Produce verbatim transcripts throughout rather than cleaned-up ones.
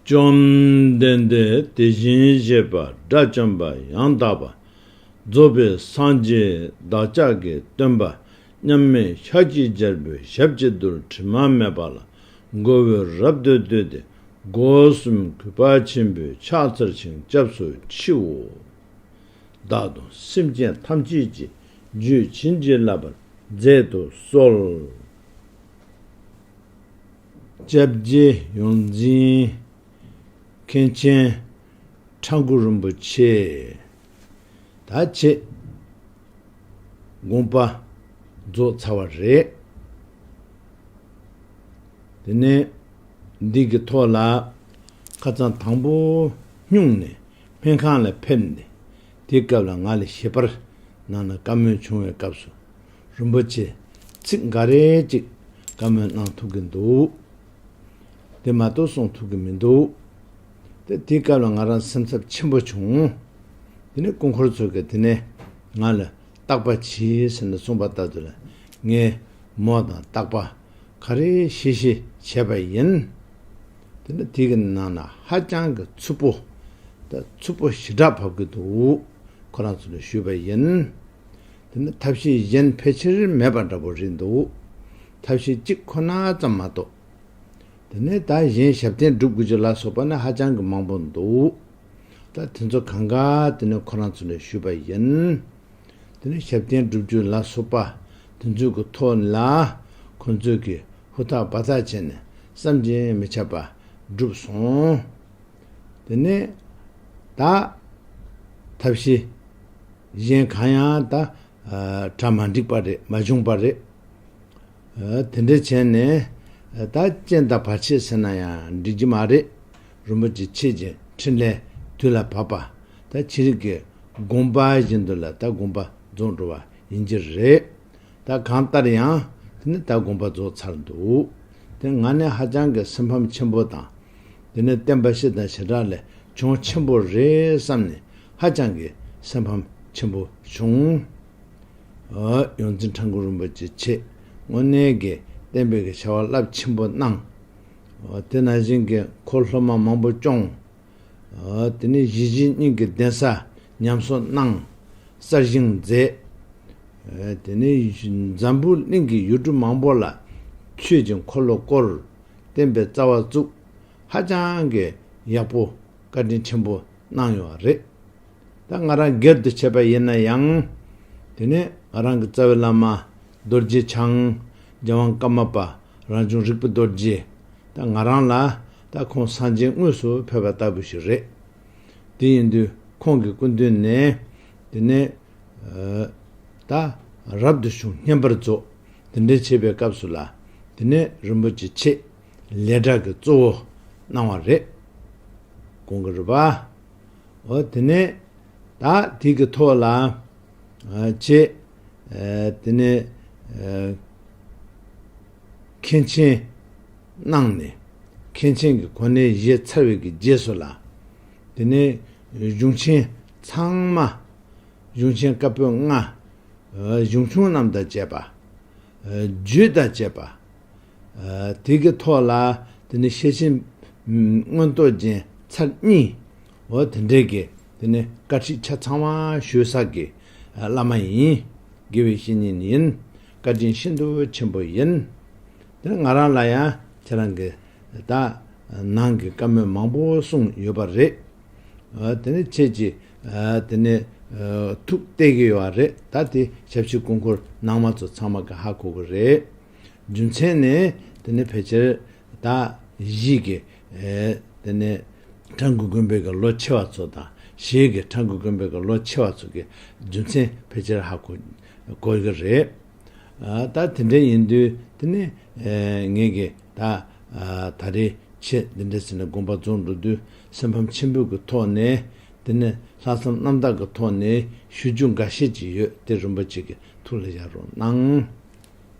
བཅོམ་ལྡན་འདས་དེ་བཞིན་གཤེགས་པ་དགྲ་བཅོམ་པ་ཡང་དག་པར་རྫོགས་པའི་སངས་རྒྱས་བདག་ཅག་གི་སྟོན་པ་མཉམ་མེད་ཤཱཀྱ་རྒྱལ་པོའི་ཞབས་ཀྱི་རྡུལ་དྲི་མ་མེད་པ་ལ་མགོ་བོས་རབ་ཏུ་བཏུད་དེ། སྒོ་གསུམ་གུས་པ་ཆེན་པོས་ཕྱག་འཚལ་ཞིང་སྐྱབས་སུ་མཆིའོ། བདག་དང་སེམས་ཅན་ཐམས་ཅད་ཀྱི་རྒྱུད་བྱིན་གྱིས་བརླབ་པར་མཛད་དུ་གསོལ། སྐྱབས་རྗེ་ཡོངས་འཛིན་མཁན་ཆེན་ཁྲ་འགུ་རིན་པོ་ཆེ། ད་ཁྱེད་དགོངས་པ་རྫོགས་ཚར་བ་རེད། དེ་ནས་འདི་གི་ཐོག་ལ་ཁ་སང་དང་པོ་སྙུང་ནས་སྨན་ཁང་ལ་ཕེབས་ནས། དེའི་སྐབས་ལ་ང་ལ་ཞལ་པར་གནང་ནས་བཀའ་མོལ་བྱུང་བའི་སྐབས་སུ། རིན་པོ་ཆེ་ཚིག་འགའ་རེ་ཅིག་བཀའ་མོལ་གནང་ཐུབ་ཀྱི་འདུག། དེ་མ་གཏོགས་གསུང་ཐུབ་ཀྱི་མི་འདུག། དེ་དེའི་སྐབས་ལ་ང་རང་སེམས་འཚབ་ཆེན་པོ་བྱུང་། དེ་ནས་སྐུ་འཁོར་ཚོ་གིས་དེ་ནས་ང་ལ་བརྟག་པ་གྱིས་ཟེར་ནས་གསུངས་པ་ལྟར་དུ་ལ། ངས་མོ་དང་བརྟག་པ་ག་རེ་ཤེས་ཤེས་བྱས་པ་ཡིན། དེ་ནས་དེ་གི་ནང་ན་ཧ་ཅང་གི་འཚུབ་པོ། ད་འཚུབ་པོ་ཞེ་དྲག་བབས་ཀྱི་འདུག། ཁོ་རང་ཚོ་ལ་ཞུས་པ་ཡིན། དེ་ནས་ཐབས་ཤེས་གཞན་ཕལ་ཆེར་མེད་པ་འདྲ་པོ་རེད་འདུག། ཐབས་ཤེས་གཅིག་ཁོ་ན་ཙམ་མ་གཏོགས། དེ་ནས་ད་གཞན་ཞབས་བརྟན་སྒྲུབ་དགོས་རྒྱུ་ལ་སོགས་པ་ནི་ཧ་ཅང་གི་མང་པོ་འདུག། ད་དེ་ཚོ་གང་ག་དེ་ནས་ཁོ་རང་ཚོ་ལ་ཞུས་པ་ཡིན། དེ་ནས་ཞབས་བརྟན་སྒྲུབ་རྒྱུ་ལ་སོགས་པ་དེ་ཚོའི་གི་ཐོག་ལ་ཁོ་ཚོས་གི་ཧུར་ཐག་འབད་ཐག་བྱས་ནས་བསམ་གྱིས་མི་ཁྱབ་པ་བསྒྲུབས་སོང་། དེ་ནས་ད་ཐབས་ཤེས་གཞན་གང་ཡང་ད་གྲ་མ་འགྲིག་པ་རེད། མ་བྱུང་པ་རེད། དེ་འདྲ་བྱས་ནས་ད་རྐྱེན་དང་བར་ཆད་ཟེར་ན་ཡང་འགྲིག་གི་མ་རེད། རིན་པོ་ཆེ་ཁྱེད་ཀྱི་འཕྲིན་ལས་དུས་ལ་བབ་པ། ད་ཕྱི་རིགས་ཀྱི་དགོངས་པ་བཞིན་དུ་ལ་ད་དགོངས་པ་རྫོགས་འགྲོ་བ་ཡིན་གྱི་རེད། ད་གང་ལྟར་ཡང་དེ་ནི་ད་དགོངས་པ་རྫོགས་ཚར་འདུག། དེ་ང་ནི་ཧ་ཅང་གི་སེམས་ཕམ་ཆེན་པོ་དང་། དེ་ནི་བསྟན་པ་སྤྱི་དང་བྱེ་བྲག་ལས་གྱོང་ཆེན་པོ་རེད་བསམ་ནས་ཧ་ཅང་གི་སེམས་ཕམ་ཆེན་པོ་བྱུང་། ཨ། ཡོངས་འཛིན་ཁྲ་འགུ་རིན་པོ་ཆེ་ཁྱེད་དངོས་གནས་ཀྱི་བསྟན་པའི་གི་བྱ་བ་རླབས་ཆེན་པོ་གནང་། ཨ། དེ་ནང་བཞིན་གྱི་འཁོར་སློབ་མ་མང་པོ་སྐྱོང་། ཨ། དེ་ནས་གཞིས་བྱེས་གཉིས་ཀྱི་གདན་ས་ཉམས་གསོ་གནང་། གསར་བཞེངས་མཛད། ཨ། དེ་ནས་འཛམ་བུ་གླིང་གི་ཡུལ་གྲུ་མང་པོ་ལ་ཆོས་ཀྱི་འཁོར་ལོ་བསྐོར། བསྟན་པའི་རྩ་བ་བཙུགས། ཧ་ཅང་གི་ཡག་པོ་བཀའ་དྲིན་ཆེན་པོ་གནང་ཡོད་རེད། ད་ང་རང་སྒེར་དུ་བྱས་པ་ཡིན་ན་ཡང་། དེ་ནས་ང་རང་གི་རྩ་བའི་བླ་མ་རྡོ་རྗེ་འཆང་། རྒྱལ་དབང་ཀརྨ་པ། རང་བྱུང་རིག་པའི་རྡོ་རྗེ། ད་ང་རང་ལ་ད་ཁོང་སངས་རྒྱས་དངོས་སུ་ཕེབས་པ་ལྟ་བུ་ཞིག་རེད། དེ་ཡིན་དུས་ཁོང་གི་སྐུ་མདུན་ནས། དེ་ནས་ཨ། ད་རབ་ཏུ་བྱུང་བསྙེན་པར་རྫོགས། དེ་འདྲ་བྱེད་པའི་སྐབས་སུ་ལ། དེ་ནས་རིན་པོ་ཆེ་ཁྱེད་ལས་གྲྭ་གི་གཙོ་བོ་གནང་བ་རེད། དགོངས་ཀྱི་རེད་པ། འོ། དེ་ནས་ད་དེ་གི་ཐོག་ལ། ཨ། ཁྱེད། ཨ། དེ་ནས། ཨ། མཁན་ཆེན་གནང་ནས། མཁན་ཆེན་གྱི་གོ་གནས་བཞེས་ཚར་བའི་གི་རྗེས་སུ་ལ། དེ་ནས་གཞུང་ཆེན་ཚང་མ། གཞུང་ཆེན་བཀའ་པོད་ལྔ། ཨ། གཞུང་ཆུང་རྣམས་དང་བཅས་པ། ཨ། རྒྱུད་དང་བཅས་པ། ཨ། དེ་གི་ཐོག་ལ་དེ་ནི་ཤེར་ཕྱིན་མངོན་རྟོགས་རྒྱན་ཚར་གཉིས། འོ། དེ་འདྲའི་གི་དེ་ནི་བཀའ་ཁྲིད་ཆ་ཚང་བ་ཞུ་ས་གི་བླ་མ་ཡིན། དགེ་བའི་བཤེས་གཉེན་ཡིན། བཀའ་དྲིན་ཤིན་ཏུ་ཆེན་པོ་ཡིན། དེ་ནི་ང་རང་ལ་ཡང་ཁྱེད་རང་གི་ད་ནང་གི་བཀའ་མོལ་མང་པོ་གསུངས་ཡོད་པ་རེད། ཨ། དེ་ནས་ཁྱེད་ཀྱིས། ཨ། དེ་ནས། ཨ། ཐུགས་གཏད་ཀྱི་ཡོད་རེད། ད་དེ་ཞབས་ཕྱི་སྐུ་འཁོར་ནང་མ་ཚོ་ཚང་མ་གི་ཧ་གོ་གི་རེད། རྒྱུ་མཚན་ནི་དེ་ནས་ཕལ་ཆེར་ད་གཞིས་ཀྱི། ཨ། དེ་ནས་ཁྲ་འགུ་དགོན་པའི་གི་ལོ་ཆེ་བ་ཚོ་དང་། གཞིས་ཀྱི་ཁྲ་འགུ་དགོན་པའི་གི་ལོ་ཆེ་བ་ཚོ་གི་རྒྱུ་མཚན་ཕལ་ཆེར་ཧ་གོ་གོ་གི་རེད། ཨ། ད་དེ་འདྲ་ཡིན་དུས་དེ་ནི། ཨ། ངེད་ཀྱིས་ད། ཨ། ད་རེས་ཆེད་འདི་འདྲ་ཟེར་ནས་དགོངས་པ་རྫོགས་འགྲོ་དུས་སེམས་ཕམ་ཆེན་པོའི་གི་ཐོག་ནས། དེ་ནས་ལྷག་བསམ་རྣམ་དག་གི་ཐོག་ནས་ཞུ་རྒྱུ་འགའ་ཤས་ཅིག་ཡོད། དེ་རིན་པོ་ཆེ་གི་ཐུགས་ལ་བཞག་རོགས་གནང་།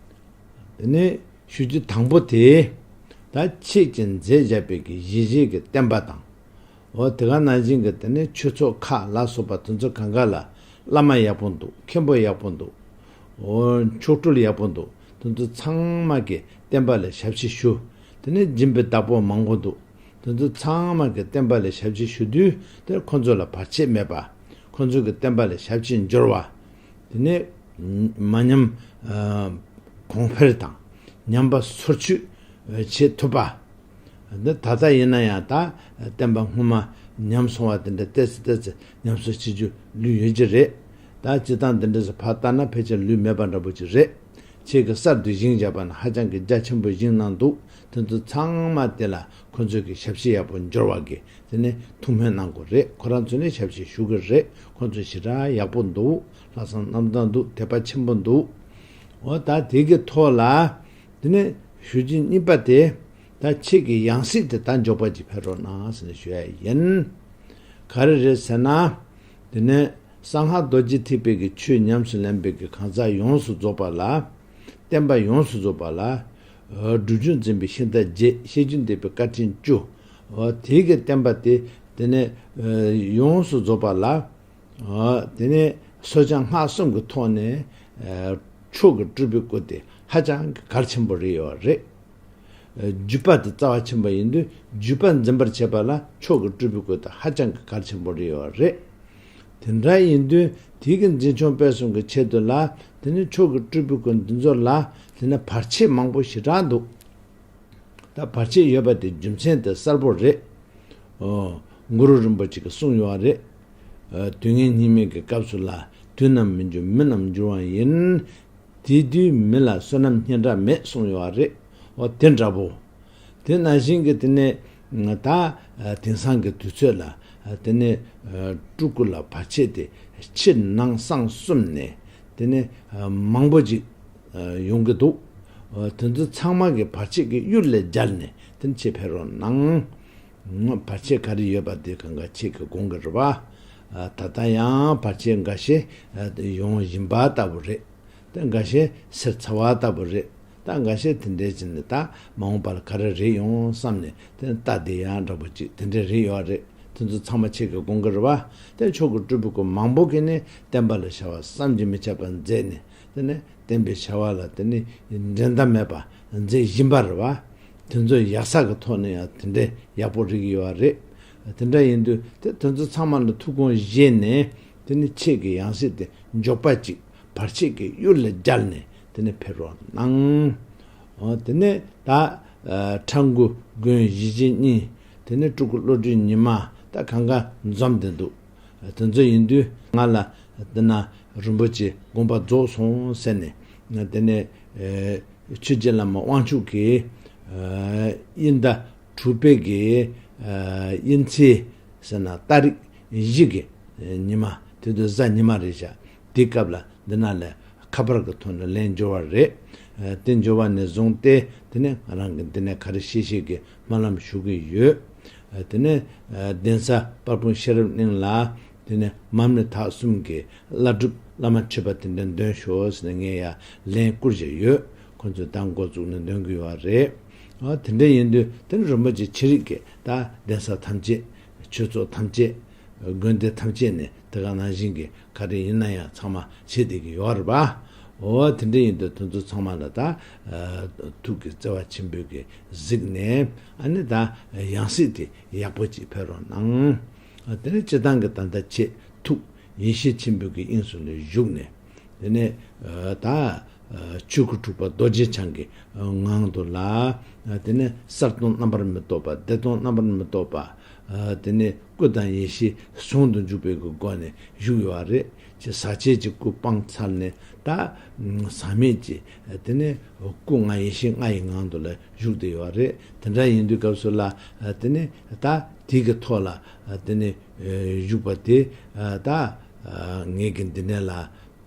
དེ་ནས་ཞུ་རྒྱུ་དང་པོ་དེ། ད་ཁྱེད་ཀྱིས་མཛད་བཞག་པའི་གི་གཞིས་བྱེས་ཀྱི་བསྟན་པ་དང་། འོ། དེ་ག་ནང་བཞིན་གྱི་དེ་ནས་ཆོས་ཚོགས་ཁག་ལ་སོགས་པ་དེ་ཚོ་གང་ག་ལ་བླ་མ་ཡག་པོ་འདུག། མཁན་པོ་ཡག་པོ་འདུག། འོ། མཆོག་སྤྲུལ་ཡག་པོ་འདུག། དེ་ཚོ་ཚང་མ་གི་བསྟན་པ་ལ་ཞབས་ཕྱི་ཞུ། དེ་ནས་སྦྱིན་པའི་བདག་པོ་མང་པོ་འདུག། དེ་ཚོ་ཚང་མ་གི་བསྟན་པ་ལ་ཞབས་ཕྱི་ཞུ་དུས་དེར་ཁོ་ཚོ་ལ་བར་ཆད་མེད་པ། ཁོ་ཚོ་གི་བསྟན་པ་ལ་ཞབས་ཕྱི་འབྱོར་བ། དེ་ནས་མ་ཉམས་གོང་འཕེལ་དང་ཉམས་པ་སོར་ཆུད་བྱེད་ཐུབ་པ། འདི་ད་ལྟ་ཡིན་ན་ཡང་ད་བསྟན་པ་སྔོན་མ་ཉམས་སོང་བ་དེ་འདྲ་ཏོག་ཙམ་ཏོག་ཙམ་ཉམས་གསོ་བྱེད་རྒྱུ་ལུས་ཡོད་ཀྱི་རེད། ད་སྤྱིར་བཏང་འདི་འདྲ་ཟེར་ཕར་ལྟ་ན་ཕལ་ཆེར་ལུས་མེད་པ་འདྲ་པོ་ཅིག་རེད། ཁྱེད་ཀྱིས་གསར་དུ་བཞེངས་བཞག་པ་ན་ཧ་ཅང་གི་རྒྱ་ཆེན་པོ་བཞེངས་གནང་འདུག་དེ་ཚོ་ཚང་མ་དེ་ལ་ཁོ་ཚོས་ཀྱི་ཞབས་ཕྱི་ཡག་པོ་འབྱོར་བ་གི་དེ་ནས་ཐུགས་སྨོན་གནང་དགོས་རེད། ཁོ་རང་ཚོ་ནས་ཞབས་ཕྱི་ཞུ་གི་རེད། ཁོ་ཚོ་ཞེ་དྲག་ཡག་པོ་འདུག་ལྷག་བསམ་རྣམ་དག་འདུག་དད་པ་ཆེན་པོ་འདུག་འོ་ད་དེ་གི་ཐོག་ལ་དེ་ནས་ཞུ་རྒྱུ་གཉིས་པ་དེ། ད་ཁྱེད་ཀྱི་ཡང་སྲིད་དེ་ད་མགྱོགས་པ་ཅིག་ཕེབས་རོགས་གནང་ཟེར་ནས་ཞུ་ཡ་ཡིན། ག་རེ་རེད་ཟེར་ན། དེ་ནས་གསང་སྔགས་རྡོ་རྗེ་ཐེག་པའི་གི་ཆོས་ཉམས་སུ་ལེན་པའི་གི་གང་ཟག་ཡོངས་སུ་རྫོགས་པ་ལ། བསྟན་པ་ཡོངས་སུ་རྫོགས་པ་ལ། སྒྲུབ་བརྒྱུད་འཛིན་པའི་ཤིང་རྟ་བརྒྱད། བཤད་རྒྱུད་འདས་པའི་བཀའ་དྲིན་བཅུ། དེ་གི་བསྟན་པ་དེ་དེ་ནས་ཡོངས་སུ་རྫོགས་པ་ལ། དེ་ནས་སོ་བྱང་སྔགས་གསུམ་གྱི་ཐོག་ནས་ཆོས་ཀྱི་སྤྲུལ་པའི་སྐུ་དེ་ཧ་ཅང་གི་གལ་ཆེན་པོ་རེད་ཡོད་རེད། བརྒྱུད་པ་དེ་རྩ་བ་ཆེན་པོ་ཡིན་དུས་བརྒྱུད་པ་འཛིན་པར་བྱེད་པ་ལ་ཆོས་ཀྱི་སྤྲུལ་པའི་སྐུ་དེ་ཧ་ཅང་གི་གལ་ཆེན་པོ་རེད་ཡོད་རེད། དེ་འདྲ་ཡིན་དུས་དེ་གི་འཛིན་སྐྱོང་སྤེལ་གསུམ་གྱི་ཆེད་དུ་ལ་དེ་ནི་ཆོས་ཀྱི་སྤྲུལ་པའི་སྐུ་འདི་ཚོ་ལ་དེ་ནི་བར་ཆད་མང་པོ་ཞེ་དྲག་འདུག་ད་བར་ཆད་ཡོད་པ་དེ་རྒྱུ་མཚན་དེ་གསལ་པོ་རེད། ཨོ། གུ་རུ་རིན་པོ་ཆེ་གིས་གསུངས་ཡོད་རེད། ཨ། དུས་ངན་སྙིགས་མའི་གི་སྐབས་སུ་ལ། དུས་རྣམས་མི་འགྱུར་མི་རྣམས་འགྱུར་བ་ཡིན། དེ་དུས་མི་ལ་བསོད་ནམས་སྙན་གྲགས་མེད་གསུངས་ཡོད་རེད། ཨོ་དེ་འདྲ་པོ། དེ་ནང་བཞིན་གྱི་དེ་ནས་ད་དེང་སང་གི་དུས་ཚོད་ལ་དེ་ནས་སྤྲུལ་སྐུ་ལ་བར་ཆད་དེ་ཕྱི་ནང་གསང་གསུམ་ནས་དེ་ནས་མང་པོ་ཅིག་ཡོང་གི་འདུག་དེ་ཚོ་ཚང་མ་གི་བར་ཆད་ཀྱི་གཡུལ་ལས་བརྒྱལ་ནས་དེ་ནས་ཕྱིར་ཕེབས་རོགས་གནང་། བར་ཆད་ག་རེ་ཡོད་པ་དེ་གང་ག་ཁྱེད་ཀྱིས་དགོངས་ཀྱི་རེད་པ། ད་ལྟ་ཡང་བར་ཆད་འགའ་ཤས་ཡོང་བཞིན་པ་ལྟ་བུ་རེད། དེ་འགའ་ཤས་སེལ་ཚར་བ་ལྟ་བུ་རེད། ད་འགའ་ཤས་དེ་འདྲའི་ཅིག་ནས་ད་མ་འོངས་པ་ལ་ག་རེ་རེད་ཡོང་བསམ་ནས་དེ་ལྟ་བསྡད་ཡག་འདྲ་པོ་ཅིག་དེ་འདྲ་རེད་ཡོད་རེད། དེ་ཚོ་ཚང་མ་ཁྱེད་ཀྱིས་དགོངས་ཀྱི་རེད་པ། དེ་ཆོས་ཀྱི་སྤྲུལ་པའི་སྐུ་མང་པོ་གིས་ནི་བསྟན་པ་ལ་བྱ་བ་བསམ་གྱིས་མི་ཁྱབ་པ་མཛད་ནས་དེ་ནས་བསྟན་པའི་བྱ་བ་ལ་དེ་ནི་འགྲན་ཟླ་མེད་པ་མཛད་བཞིན་པ་རེད་པ། དེ་ཚོ་ཡག་ས་གི་ཐོག་ནས་ཡང་དེ་འདྲའི་ཡག་པོ་རིག་ཡོད་རེད། དེ་འདྲ་ཡིན་དུས་དེ་དེ་ཚོ་ཚང་མ་ལ་ཐུགས་དགོངས་བཞེས་ནས་དེ་ནི་ཁྱེད་ཀྱི་ཡང་སྲིད་དེ་མགྱོགས་པ་ཅིག་བར་ཆད་ཀྱི་གཡུལ་ལས་བརྒྱལ་ནས་དེ་ནི་ཕེབས་རོགས་གནང་། འོ་དེ་ནས་ད་ཁྲ་འགུ་དགོན་གཞིས་བྱེས་གཉིས། དེ་ནས་སྤྲུལ་སྐུ་བློ་གྲོས་ཉི་མ། ད་གང་ག་འཛོམས་བསྡད་འདུག་དེ་ཚོ་ཡིན་དུས་ང་ལ་དེ་ན་རིན་པོ་ཆེ་དགོངས་པ་རྫོགས་སོང་ཟེར་ནས་དེ་ནས་ཆོས་རྗེ་བླ་མ་དབང་ཕྱུག་གིས་དབྱིན་ཟླ་དྲུག་པའི་གི་དབྱིན་ཚེས་ཟེར་ན་ཏ་རིག་བཞི་གི་ཉི་མ། དེ་དུས་གཟའ་ཉི་མ་རེད་ཤག་དེའི་སྐབས་ལ་འདི་ན་ལས་ཁ་པར་གྱི་ཐོག་ནས་ལན་འབྱོར་བ་རེད། དེ་འབྱོར་བ་ནས་བཟུང་སྟེ་དེ་ནས་ང་རང་གིས་འདི་ནས་ག་རེ་ཤེས་ཤེས་ཀྱི་སྨོན་ལམ་ཞུ་གི་ཡོད། དེ་ནས་གདན་ས་དཔལ་སྤུངས་ཤེས་རབ་གླིང་ལ་དེ་ནས་མར་མེ་མཐའ་གསུམ་གྱི་བླ་སྒྲུབ་བླ་མ་མཆོད་པ་དེ་འདྲ་འདོན་ཤོག་ཟེར་ནས་ངས་ཡ་ལན་བསྐུར་བཞག་ཡོད། ཁོང་ཚོས་ད་འགོ་བཙུགས་ནས་འདོན་གྱི་ཡོད་རེད། ཨ། དེ་འདྲ་ཡིན་དུས་དེ་ནི་རིན་པོ་ཆེ་ཆེ་རིགས་ཀྱི་ད་གདན་ས་ཐམས་ཅད། ཆོས་ཚོགས་ཐམས་ཅད། དགོན་སྡེ་ཐམས་ཅད་ནས་དེ་ག་ནང་བཞིན་གྱི་ག་རེ་ཡིན་ན་ཡང་ཚང་མ་བྱེད་བསྡད་ཀྱི་ཡོད་རེད་པ། འོ་དེ་འདྲ་ཡིན་དུས་དེ་ཚོ་ཚང་མ་ལ་ད་ཐུགས་ཀྱི་བརྩེ་བ་ཆེན་པོས་ཀྱི་གཟིགས་ནས་ཨ་ནི་ད་ཡང་སྲིད་དེ་ཡག་པོ་ཅིག་ཕེབས་རོགས་གནང་། དེ་ནས་སྤྱིར་བཏང་གི་ད་ལྟ་ཁྱེད་ཐུགས་ཡེ་ཤེས་ཆེན་པོའི་གི་དབྱིངས་སུ་ལ་བཞུགས་ནས། དེ་ནས་ད་ཆོས་སྐུ་དྲུག་པ་རྡོ་རྗེ་འཆང་གི་ངང་དུ་ལ། དེ་ནས་གསལ་སྟོང་རྣམ་པར་མི་རྟོག་པ། བདེ་སྟོང་རྣམ་པར་མི་རྟོག་པ། དེ་ནས་སྐུ་དང་ཡེ་ཤེས་ཟུང་དུ་འཇུག་པའི་གི་སྒོ་ནས་བཞུགས་ཡོད་རེད། ཅེས་ཟག་བཅས་ཀྱི་སྐུ་སྤངས་ཚར་ནས་ད་ཟག་མེད་ཀྱི་དེ་ནས་སྐུ་ལྔ་ཡེ་ཤེས་ལྔ་ཡི་ངང་དུ་ལ་བཞུགས་བསྡད་ཡོད་རེད། དེ་འདྲ་ཡིན་དུས་སྐབས་སུ་ལ་དེ་ནས་ད་དེ་གི་ཐོག་ལ་དེ་ནས་བཞུགས་པ་དེ་ད་ངེད་ཀྱི་འདི་ནས་ལ།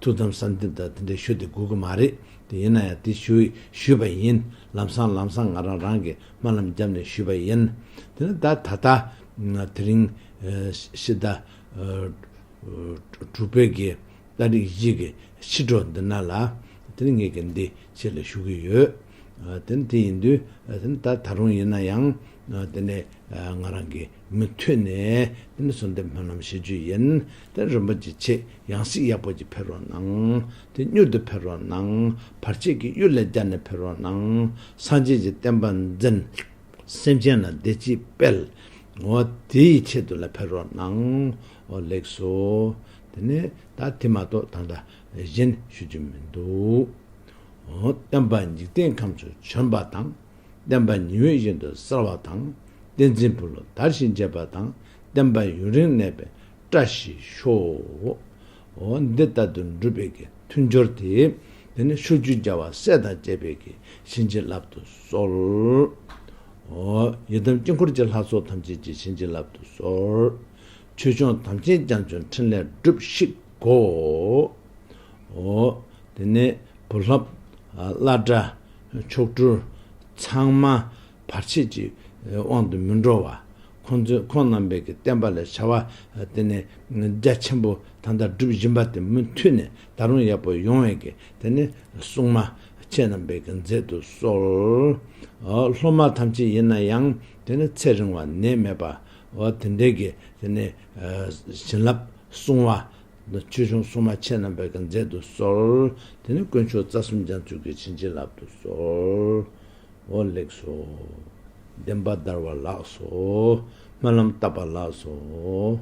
ཐུགས་དམ་བསམ་གཏན་དང་དེ་འདྲ་ཞུ་དེ་དགོས་ཀྱི་མ་རེད། དེ་ཡིན་ན་ཡང་དེ་ཞུ་ཞུས་པ་ཡིན། ལམ་སང་ལམ་སང་ང་རང་རང་གིས་སྨོན་ལམ་བརྒྱབ་ནས་ཞུས་པ་ཡིན། དེ་ནི་ད་ད་ལྟ་དེ་རིང་ཕྱི་ཟླ་དྲུག་པའི་གི་ཏ་རིག་བཞི་གི་ཕྱི་དྲོ་འདི་ན་ལ་དེ་ནི་ངེད་ཀྱིས་འདི་ཆེད་ལ་ཞུ་གི་ཡོད། དེ་ནི་དེ་ཡིན་དུས་དེ་ནི་ད་ད་རུང་ཡིན་ན་ཡང་དེ་ནི། ང་རང་གི་མུ་མཐུད་ནས་དེ་ནི་གསོལ་འདེབས་སྨོན་ལམ་ཞུ་རྒྱུ་ཡིན། དེ་རིན་པོ་ཆེ་ཁྱེད་ཡང་སྲིད་ཡག་པོ་ཅིག་ཕེབས་རོགས་གནང་། དེ་མྱུར་དུ་ཕེབས་རོགས་གནང་། བར་ཆད་ཀྱི་གཡུལ་ལས་བརྒྱལ་ནས་ཕེབས་རོགས་གནང་། སངས་རྒྱས་ཀྱི་བསྟན་པ་འཛིན། སེམས་ཅན་ལ་བདེ་སྐྱིད་སྤེལ། འོ་དེའི་ཆེད་དུ་ལ་ཕེབས་རོགས་གནང་། འོ་ལེགས་སོ། དེ་ནས་ད་དེ་མ་གཏོགས་ད་ལྟ་གཞན་ཞུ་རྒྱུ་མི་འདུག། འོ་བསྟན་པ་འཇིག་རྟེན་ཁམས་སུ་བྱོན་པ་དང་། བསྟན་པ་ཉི་འོད་བཞིན་དུ་གསལ་བ་དང་། བསྟན་འཛིན་བུ་སློབ་དར་ཞིང་རྒྱས་པ་དང་། བསྟན་པ་ཡུན་རིང་གནས་པའི་བཀྲ་ཤིས་ཤོག། འོ་འདི་ལྟར་དུ་འགྲུབ་པའི་གི་མཐུན་སྦྱོར་དེ། དེ་ནི་ཕྱོགས་བཅུའི་རྒྱལ་བ་སྲས་དང་བཅས་པའི་གི་བྱིན་གྱིས་བརླབ་ཏུ་གསོལ། འོ་ཡི་དམ་དཀྱིལ་འཁོར་གྱི་ལྷ་ཚོགས་ཐམས་ཅད་ཀྱི་བྱིན་གྱིས་བརླབ་ཏུ་གསོལ། ཆོས་སྐྱོང་དམ་ཅན་རྒྱ་མཚོའི་ཕྲིན་ལས་སྒྲུབས་ཤིག་གོ། འོ་དེ་ནས་བུ་སློབ། བླ་གྲྭ། མཆོག་སྤྲུལ། ཚང་མ་བར་ཆད་ཀྱི་དབང་དུ་མི་འགྲོ་བ། ཁོང་ཚོས་ཁོང་རྣམ་པའི་གི་བསྟན་པ་ལ་བྱ་བ་དེ་ནས་རྒྱ་ཆེན་པོ་ད་ལྟ་སྒྲུབ་བཞིན་པ་དེ་མུ་མཐུད་ནས་ད་རུང་ཡག་པོ་ཡོང་བའི་གི་དེ་ནས་སྲུང་མ་ཁྱེད་རྣམ་པའི་གི་མཛད་དུ་གསོལ། སློབ་མ་ཐམས་ཅད་ཡིན་ན་ཡང་དེ་ནས་ཚེ་རིང་བ་ནད་མེད་པ། འོ་དེ་འདྲའི་གི་དེ་ནས་བྱིན་རླབས་སྲུང་བ། ཆོས་སྐྱོང་སྲུང་མ་ཁྱེད་རྣམ་པའི་གི་མཛད་དུ་གསོལ། དེ་ནས་དཀོན་མཆོག་རྩ་གསུམ་རྒྱ་མཚོའི་གི་བྱིན་གྱིས་བརླབ་ཏུ་གསོལ། འོ་ལེགས་སོ། བདེན་པ་བདར་བ་ལགས་སོ། སྨོན་ལམ་བཏབ་པ་ལགས་སོ།